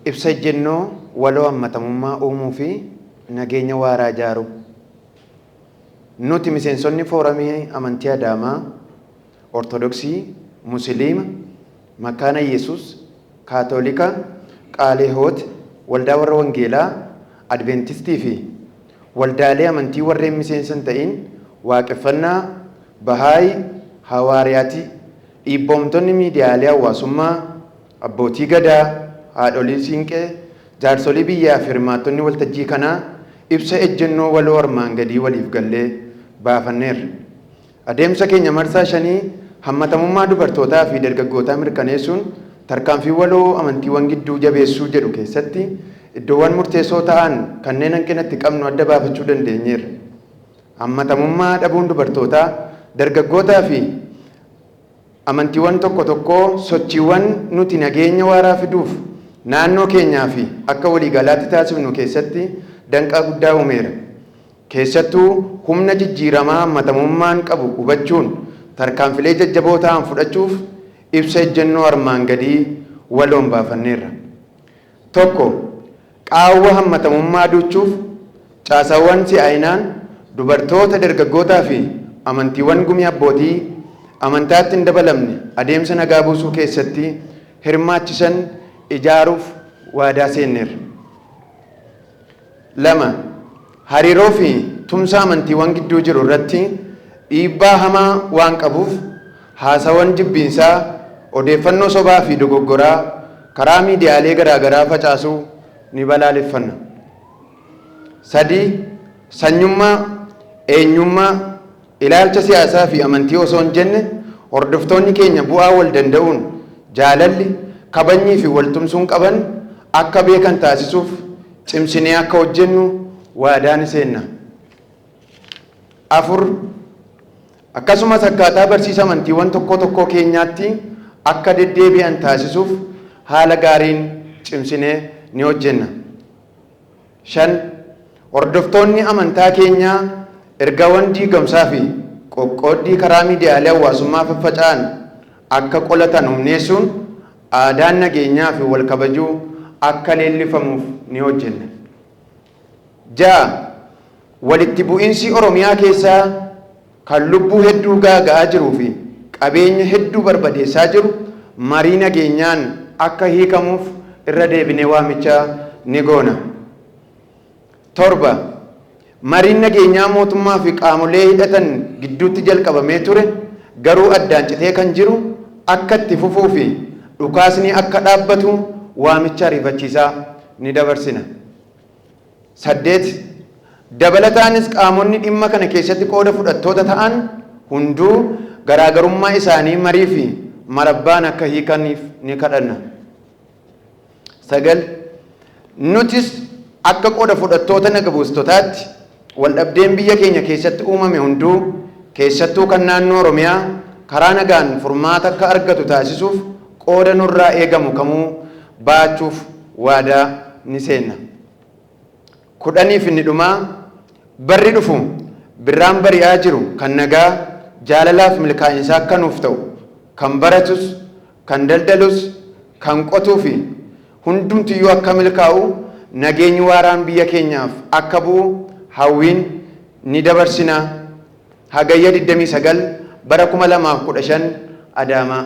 Ibsa ejjennoo waloo hammatamummaa uumuu fi nageenya waaraa ijaaruu. Nuti miseensonni Fooramii Amantii Adaamaa, Ortodoksii, Musiliima, Makkaana Iyyasuus, Kaatoolika, Qaalehiwoot, Waldaa Warra Wangeelaa, Adveentistii fi waldaalee amantii warreen miseensa hin ta'iin, Waaqeffannaa, Bahaayii, Hawaariyaatii, dhiibboomtonni miidiyaalee hawaasummaa, abbootii Gadaa, haadholii Siinqee, jaarsolii biyyaa fi hirmaattonni waltajjii kanaa ibsa ejjennoo waloo armaan gadii waliif gallee baafanneerra. Adeemsa keenya marsaa shanii hammatamummaa dubartootaa fi dargaggootaa mirkaneessuun tarkaanfii waloo amantiiwwan gidduu jabeessuu jedhu keessatti iddoowwan murteessoo ta'an kanneen hanqina itti qabnu adda baafachuu dandeenyeerra. Hammatamummaa dhabuun dubartootaa, dargaggootaa fi amantiiwwan tokko tokkoo sochiiwwan nuti nageenya waaraa fiduuf naannoo keenyaa fi akka waliigalaatti taasifnu keessatti danqaa guddaa uumeera. Keessattuu humna jijjiiramaa hammatamummaan qabu hubachuun tarkaanfilee jajjaboo ta'an fudhachuuf ibsa ejjennoo armaan gadii waloon baafanneerra. 1, Qaawwa hammatamummaa duuchuuf caasaawwan si'aayinaan dubartoota, dargaggootaa fi amantiiwwan gumii abbootii amantaatti hin dabalamne adeemsa nagaa buusuu keessatti hirmaachisan ijaaruuf waadaa seenneerra. 2, Hariiroo fi tumsa amantiiwwan gidduu jiru irratti dhiibbaa hamaa waan qabuuf haasawan jibbiinsaa, odeeffannoo sobaa fi dogoggoraa karaa miidiyaalee garaagaraa facaasuu ni balaaleffanna. 3, Sanyummaa, eenyummaa, ilaalcha siyaasaa fi amantii osoo hin jenne hordoftoonni keenya bu'aa wal danda'uun, jaalalli, kabajnii fi wal tumsuun qaban akka beekan taasisuuf cimsinee akka hojjennu waadaa ni seenna. 4, Akkasumas akkaataa barsiisa amantiiwwan tokkoo tokkoo keenyaatti akka deddeebi'an taasisuuf haala gaariin cimsinee ni hojjenna. 5, Hordoftoonni amantaa keenyaa ergaawwan diigamsaa fi qoqqooddii karaa miidiyaalee hawaasummaa faffaca'an akka qolatan humneessuun aadaan nageenyaa fi wal kabajuu akka leellifamuuf ni hojjenna. 6, Walitti bu'insi Oromiyaa keessaa kan lubbuu hedduu gaaga'aa jiruu fi qabeenya hedduu barbadeessaa jiru marii nageenyaan akka hiikamuuf irra deebinee waamicha ni goona. 7, Mariin nageenyaa mootummaa fi qaamolee hidhatan gidduutti jalqabamee ture garuu addaan citee kan jiru akka itti fufuu fi dhukaasni akka dhaabbatu waamicha ariifachiisaa ni dabarsina. 8, Dabalataanis qaamonni dhimma kana keessatti qooda fudhattoota ta'an hunduu garaagarummaa isaanii marii fi marabbaan akka hiikaniif ni kadhanna. 9, Nutis akka qooda fudhattoota naga buustotaatti waldhabdeen biyya keenya keessatti uumame hunduu keessattuu kan naannoo Oromiyaa karaa nagaan furmaata akka argatu taasisuuf qooda nurraa eegamu kamuu ba'achuuf waadaa ni seenna. 10f inni dhumaa, barri dhufu birraan bari'aa jiru kan nagaa, jaalalaaf milkaa'insaa akka nuuf ta'u, kan baratus, kan daldalus, kan qotuufi hundumtiyyuu akka milkaa'u nageenyi waaraan biyya keenyaaf akka bu'u hawwiin ni dabarsina. Hagayya 29 bara 2015 Adaamaa.